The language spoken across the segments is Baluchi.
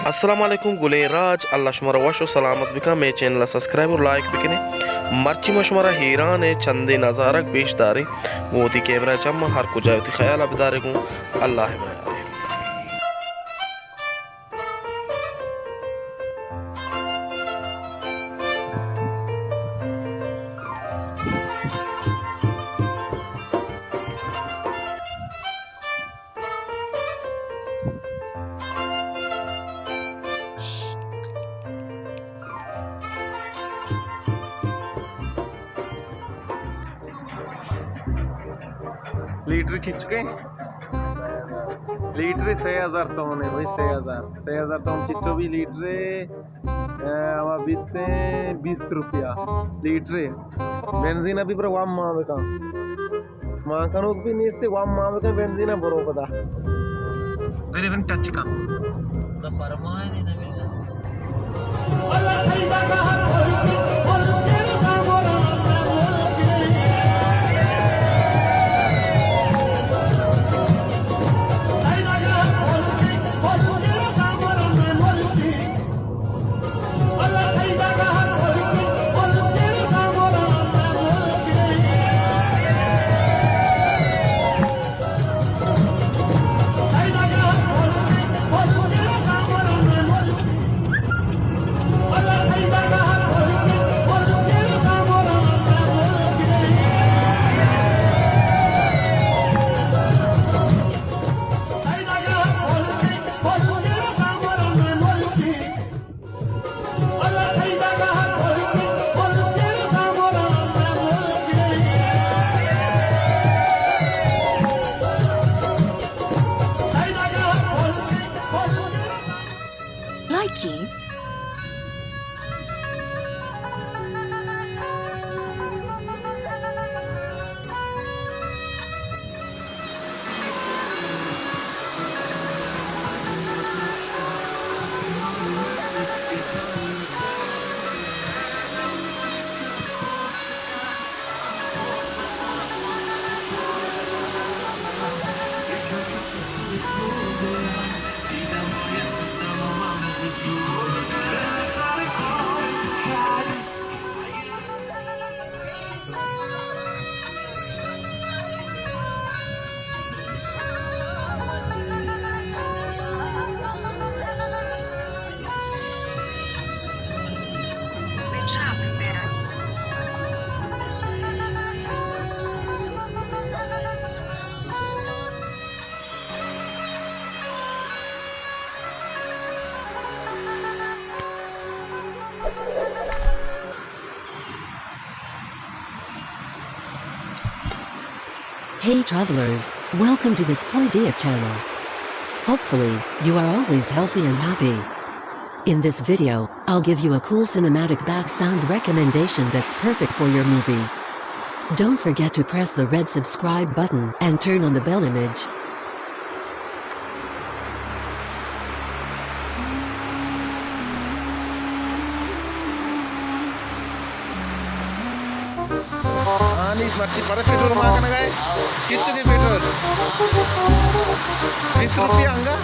السلام علیکم گلیں راج، اللہ شمارا وش و سلامت بکن۔ مئے چینل ءَ سبسکرائب و لائک بکنیں۔ مرچی ما شمارا ایران ءِ چندے نظارگ پیش داریں۔ گوں وتی کیمرہ چم ہر کجا وتی خیال ءَ بدارے گوں۔ اللہ ءِ میارے۔ لیٹر چچکے؟ لیٹر سے ہزار تومن ہے بھائی، سے ہزار، سے ہزار تومن چچو بھی لیٹر ہے۔ اے، ہما بیت ایں بیست روپیہ لیٹرے۔ بنزین ءَ بھی برو وام مان بکن۔ مان کنوک بھی نیست، وام مان بکن، بنزین ءَ برو پدا۔ برے بن ٹچ کن۔ Likey. Hey travelers, welcome to this Poidia channel. Hopefully, you are always healthy and happy. In this video, I'll give you a cool cinematic back sound recommendation that's perfect for your movie. Don't forget to press the red subscribe button and turn on the bell image. آنی مرچی پدا پٹرول مان کنگا ئے؟ چچو کہ پٹرول؟ بیست روپیہ انگا؟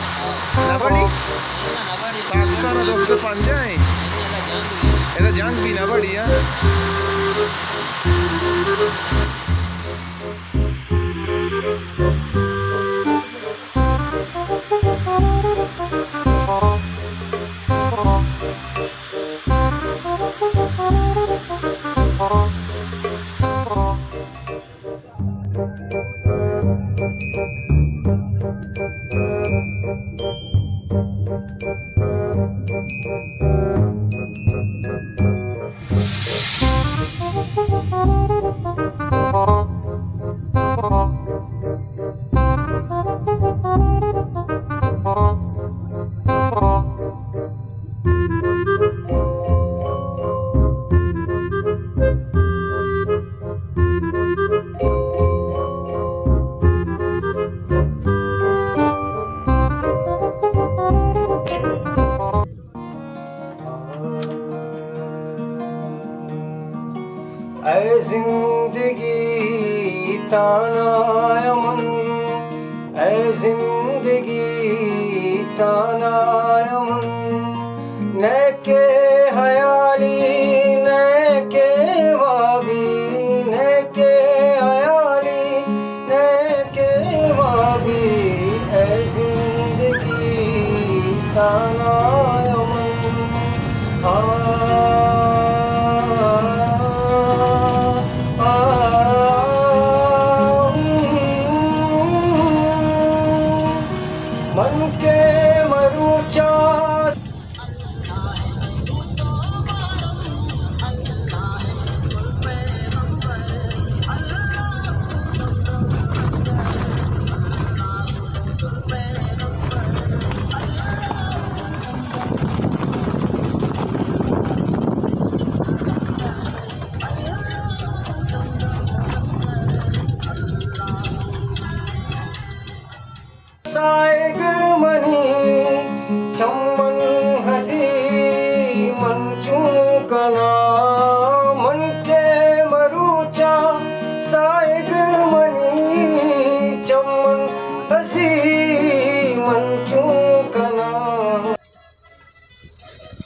نہ بڑی؟ پاکستان ءَ دو سد پنجاہ ایں۔ ادا جنگ بھی نہ بڑی، ہاں۔ اے زندگی تانایا من، اے زندگی تانایا من۔ نئے کہ ہیالی، نئے کہ وابی، نئے کہ ہیالی، نئے کہ وابی، اے زندگی تانا من۔ آ، آ، من کہ مروچاں ساہگ منی چمن ہسی من چون کناں، من کہ مروچاں ساہگ منی چمن ہسی من چون کناں۔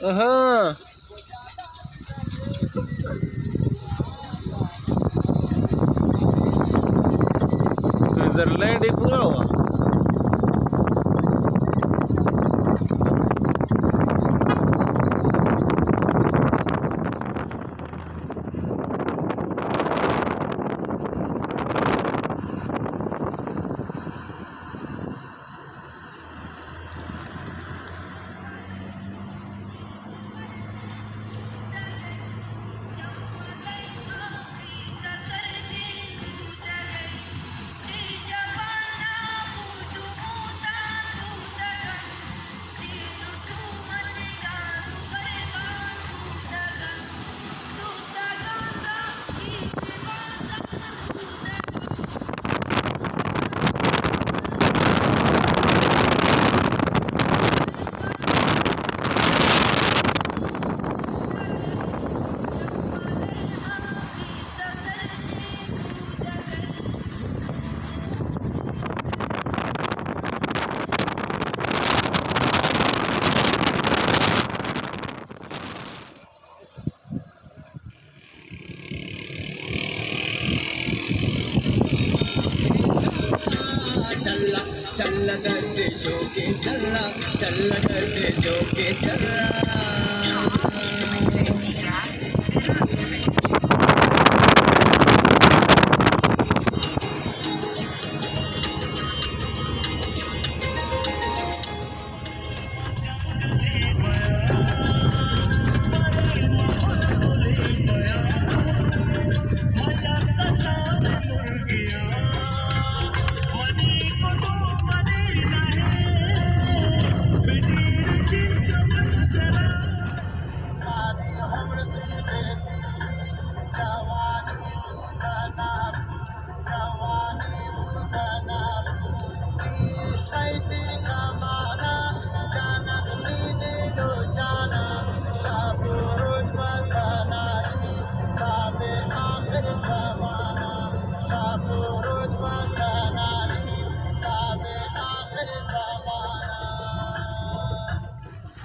ہاں۔ سوئٹزرلینڈ ہی پورا ہوا۔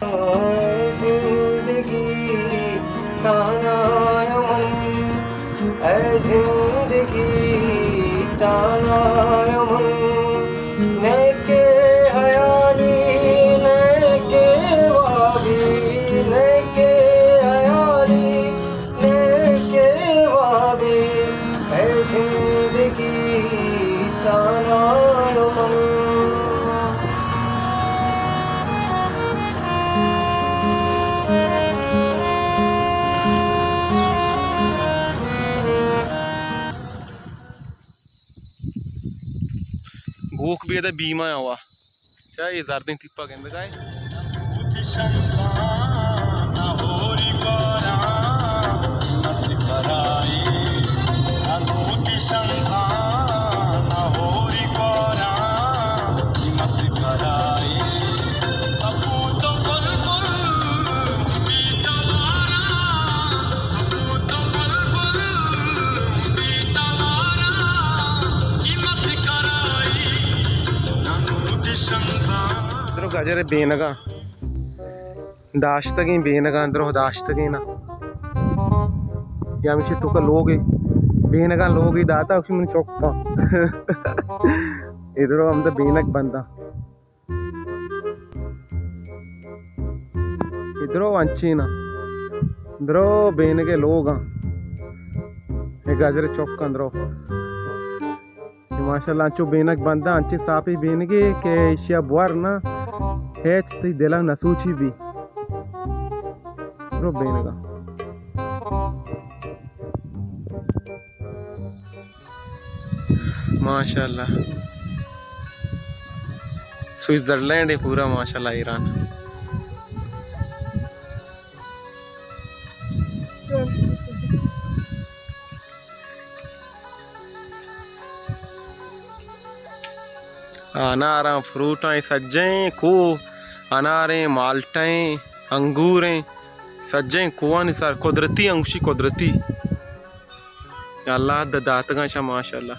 اے زندگی تانا من، اے زندگی تانا من، نئے کہ ہیالی، نئے کہ وابی، نئے کہ ہیالی، نئے کہ وابی، اے زندگی تانا من۔ بوک بھی ادے بیمہ ہوا۔ چا اے زردیں ٹپا گندگا اے۔ درو گاجر بینگا۔ داشتگیں بینگاں، درو داشتگیں نا۔ یا ہمیشی توکا لوگے، بینگاں لوگے داتا، اکشی من چوکاں۔ ادرو ہمدا بینگ بنداں۔ ادرو انچینا۔ درو بینگے لوگاں۔ اے گجر چوکاں درو۔ اے ماشاءاللہ انچو بینگ بنداں، انچیں ساپیں بینگے کہ ایشیا بور نہ، ہچ تئی دل ء نہ سوچی بی۔ رو بینگا۔ ماشاءاللہ۔ سوئٹزرلینڈ ہے پورا ماشاءاللہ ایران۔ اناراں، فروٹاں، اے سجہیں کوہ، اناریں، مالٹہیں، انگوریں، سجہیں کوہانی سر قدرتی انگوشی قدرتی۔ اللہ د-، داتگاں شا ماشاءاللہ۔